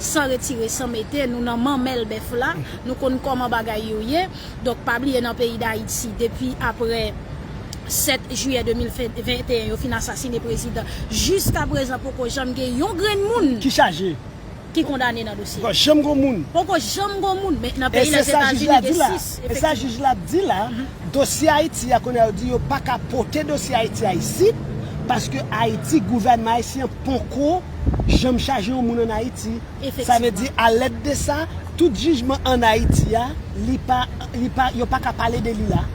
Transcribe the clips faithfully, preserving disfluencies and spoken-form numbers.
san retire, san mete, nou nan manmèl bèf la, nou konn kòman bagay yo ye. Donk, pa bliye nan peyi Dayiti, depi apre sèt jiyè de mil venteyen, yo fin asasine prezidan, jiska prezan poko janm gen yon grenn moun ki chaje, ki kondane nan dosye. Poko janm gon moun. Poko janm gon moun, men nan peyi Lèzetazini gen sis, efektivman. E sa jij la di la, dosye Ayiti a, kounye a yo di yo pa ka pote dosye Ayiti a isit, paske Ayiti, gouvènman ayisyen poko janm chaje yon moun ann Ayiti. Sa vle di, a lèd de sa, tout jijman ann Ayiti a, li pa, li pa, yo pa ka pale de li la.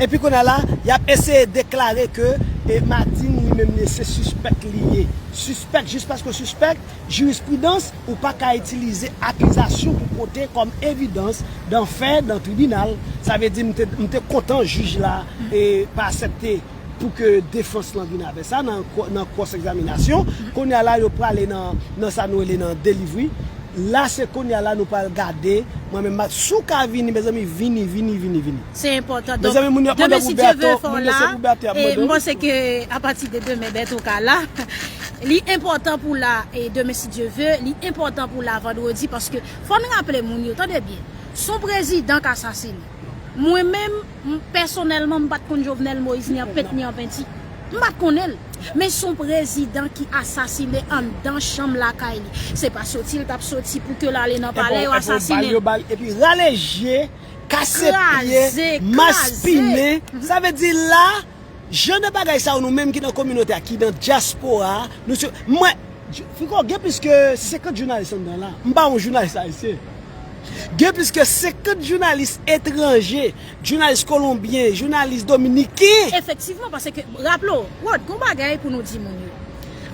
Epi kounye a la, y ap eseye deklare ke, e, Martine li menm li se sispèk li ye. Sispèk, jis paske w sispèk, jirispridans, ou pa ka itilize akizasyon pou pote kòm evidans dan fè, dan tribinal. Sa vle di, m te, m te kontan jij la, e, pa aksepte pou ke defans lan vin avè sa nan, nan cross examination. Kounye a la, yo prale nan, nan sa nou rele nan delivery. La, se kounye a la, nou pral gade. Mwen menm, si w ka vini, mezanmi, vini, vini, vini, vini. Se enpòtan. Donk, demen, si Dye vle, fò w la. E m panse ke apati de demen, Bèto ka la. Li enpòtan pou la, e demen, si Dye vle, li enpòtan pou la vandredi, paske fò n raple moun yo, tande byen, se yon prezidan k asasinen. Mwen menm, m, pèsonèlman, m pa t konn Jovenel Moïse ni an pent ni an penti. M pa t konnen l. Men se yon prezidan ki asasinen anndan chanm lakay li. Se pa soti l t ap soti pou ke l ale nan palè, yo asasinen l. Epi rale je, kase pye, maspinen. Sa vle di la, jan de bagay sa yo, nou menm ki nan kominote a, ki nan dyaspora a, nou se, mwen, Fiko, gen plis ke senkant jounalis anndan la. M pa yon jounalis ayisyen. Gen plis ke senkant jounalis etranje, jounalis kolonbyen, jounalis dominiken. Efektivman, paske, raple w, Rod, gon bagay pou nou di moun yo.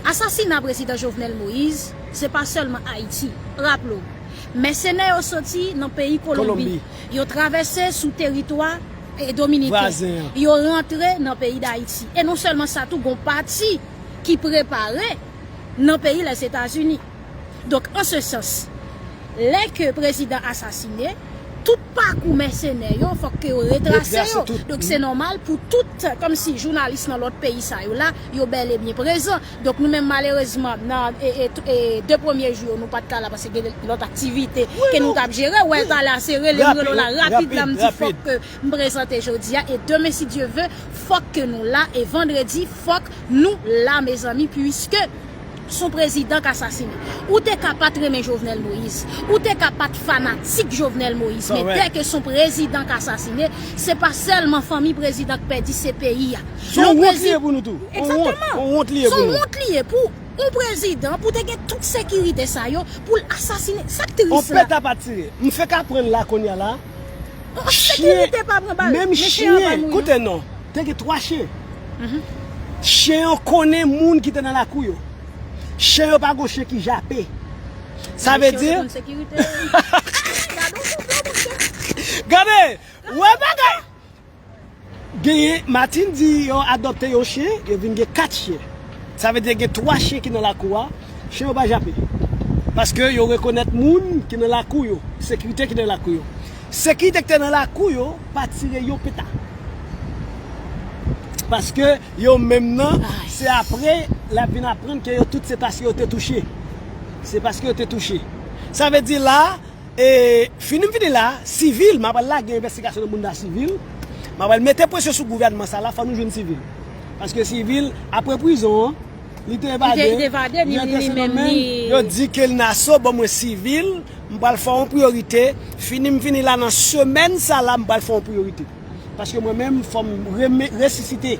Asasina prezidan Jovenel Moïse, se pa sèlman Ayiti. Raple w, mèsenè yo soti nan peyi Kolonbi. Yo travèse sou teritwa, e, dominiken. Yo rantre nan peyi Dayiti. E non sèlman sa, tou gon pati ki prepare nan peyi Lèzetazini. Donk, an se sans, lè ke prezidan asasinen, tout pakou mèsenè yo, fòk ke yo retrase yo. Donk, se nòmal pou tout, kòmsi jounalis nan lòt peyi sa yo la, yo bèl e byen prezan. Donk, nou menm, malerezman, nan, e, e, e, de premye jou yo, nou pa t ka la, paske gen lòt aktivite ke nou t ap jere. Wè, talè a se rele m, rele w la, rapid la, m di fòk ke m prezante jodi a, e demen, si Dye vle, fòk ke nou la, e vandredi, fòk nou la, mezanmi, piske se yon prezidan k asasinen. Ou te ka pa t renmen Jovenel Moïse, ou te ka pa t fanatik Jovenel Moïse, men dè ke se yon prezidan k asasinen, se pa sèlman fanmi prezidan k pèdi, se peyi a. Se yon wont li ye pou nou tou. Egzakteman. Se yon wont li ye pou yon prezidan, pou te gen tout sekirite sa yo, pou l asasinen. Sa k tris la. On pèt ap atire. M fèk aprann la kounye a la. Chen, menm chen, koute non, te gen twa chen. Chen yo konnen moun ki te nan lakou yo. Chen yo pa gon chen ki jape. Sa vle di, gade, wè bagay. Genyen, Martine di yo adopte yon chen, yo vin gen kat chen. Sa vle di gen twa chen ki nan lakou a, chen yo pa jape. Paske yo rekonèt moun ki nan lakou yo, sekirite ki nan lakou yo. Sekirite ki te nan lakou yo pa tire yon peta. Paske yo menm nan, se apre l ap vin aprann ke yo tout se paske yo te touche. Se paske yo te touche. Sa vle di la, e, fini m fini la, sivil, m ap al lage envestigasyon nan bounda sivil. M ap al mete presyon sou gouvènman sa la, fò nou jwenn sivil. Paske sivil, apre prizon an, li te evade, li te evade, li, li menm, li, yo di ke l nan aso, bon, mwen sivil, m pral fè yon priyorite. Fini m fini la, nan semèn sa la, m pral fè yon priyorite. Paske mwen menm, fò m reme-, resisite.